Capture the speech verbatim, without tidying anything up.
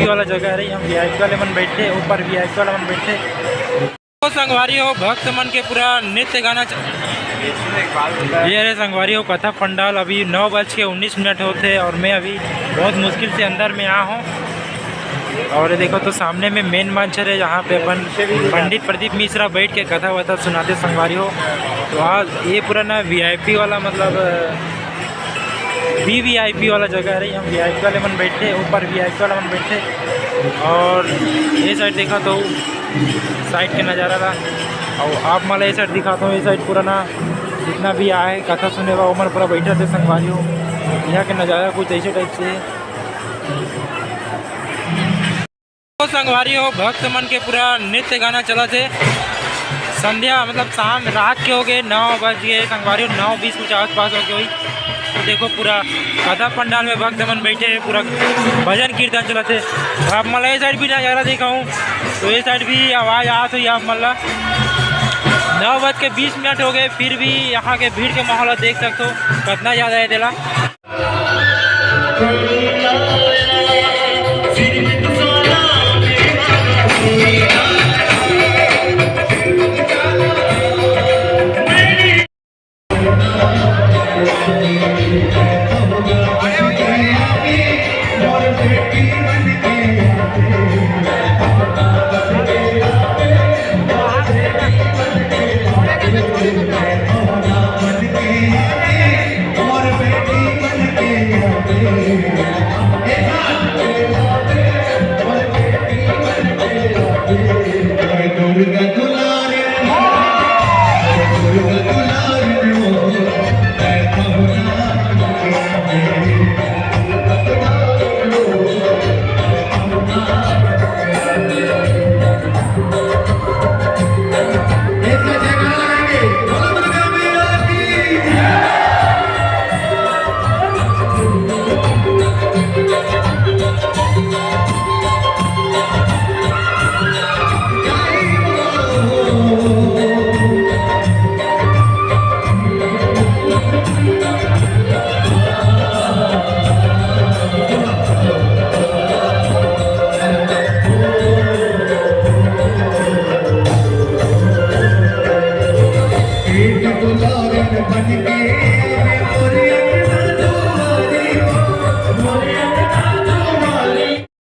वाला जगह रही, हम वीआईपी वाले मन बैठे, ऊपर वीआईपी वाला मन बैठे। तो संगवारी हो, भक्त मन के पूरा नृत्य गाना च-, ये रे संगवारी हो, कथा पंडाल अभी नौ बज के उन्नीस मिनट होते और मैं अभी बहुत मुश्किल से अंदर में आ हूँ। और ये देखो तो सामने में मेन मंच है, जहाँ पे अपन पंडित प्रदीप मिश्रा बैठ के कथा वथा सुनाते संगवारी हो। तो आज ये पूरा ना वीआईपी वाला, मतलब वीवीआईपी वाला जगह रही, हम वीआईपी वाले मन बैठे, ऊपर वीआईपी वाला मन बैठे। और ये साइड देखा तो साइड के नज़ारा ला, और आप मला ये साइड दिखाता हूँ। ये साइड पूरा ना जितना भी आए कथा सुने बा ओमन पूरा बैठा थे संगवारी हो। यहाँ के नज़ारा कुछ ऐसे टाइप से है। तो संगवारी हो, भक्त मन के पूरा नृत्य गाना चलत हे। संध्या मतलब शाम रात के हो गए, नौ बज गए संगवारी हो, नौ बीस कुछ आस पास हो गए होई। तो देखो पूरा कथा पंडाल में भक्त मन बैठे हैं, पूरा भजन कीर्तन चलत हे। आप मला ये साइड भी नज़ारा दिखाऊं तो ये साइड भी आवाज़ आत हुई आप मला। नौ बज के बीस मिनट हो गए, फिर भी यहाँ के भीड़ के माहौल देख सकते हो कितना ज़्यादा है तेला।